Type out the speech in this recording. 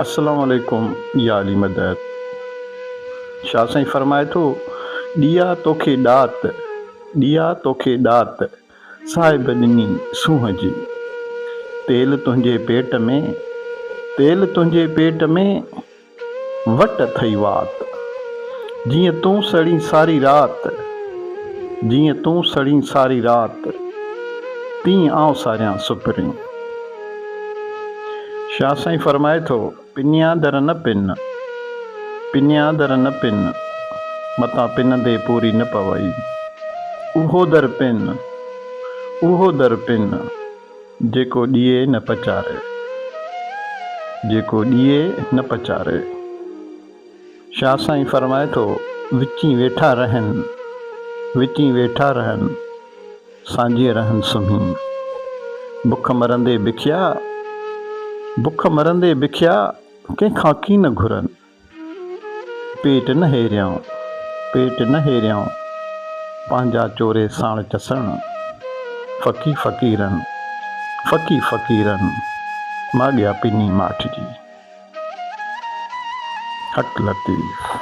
السلام عليڪم يا علي مدد. شاهه سائين فرمائي ٿو، ڏيئا توکي ڏات، ڏيئا توکي ڏات، صاحب ڏني سونهن جي. تيل تنهنجي پيٽ ۾، تيل تنهنجي پيٽ ۾، وٽ اٿئي وات. جيئن تون سڙين ساري رات، جيئن تون سڙين ساري رات، تيئن آئون ساريان سپرين. شاهه سائين فرمائي ٿو، پنيا در نه پن، پنيا در نه پن، متان پنندي پوري نه پوئي. اهو در پن، اهو در پن، جيڪو ڏيئي نه پچاري، جيڪو ڏيئي نه پچاري. شاهه سائين فرمائي ٿو، وچين ويٺا رهن، وچين ويٺا رهن، سانجهيء رهن سمهي. بک مرندي بکيا، بک مرندي بکيا، ڪنهن کان ڪين گهرن. پيٽ نه هيريائون، پيٽ نه هيريائون، پنهنجا چوري ساڻ چسڻ. ڦڪي فقيرن، ڦڪي فقيرن، ماڳيا پني ماٺ جي. حق لطيف.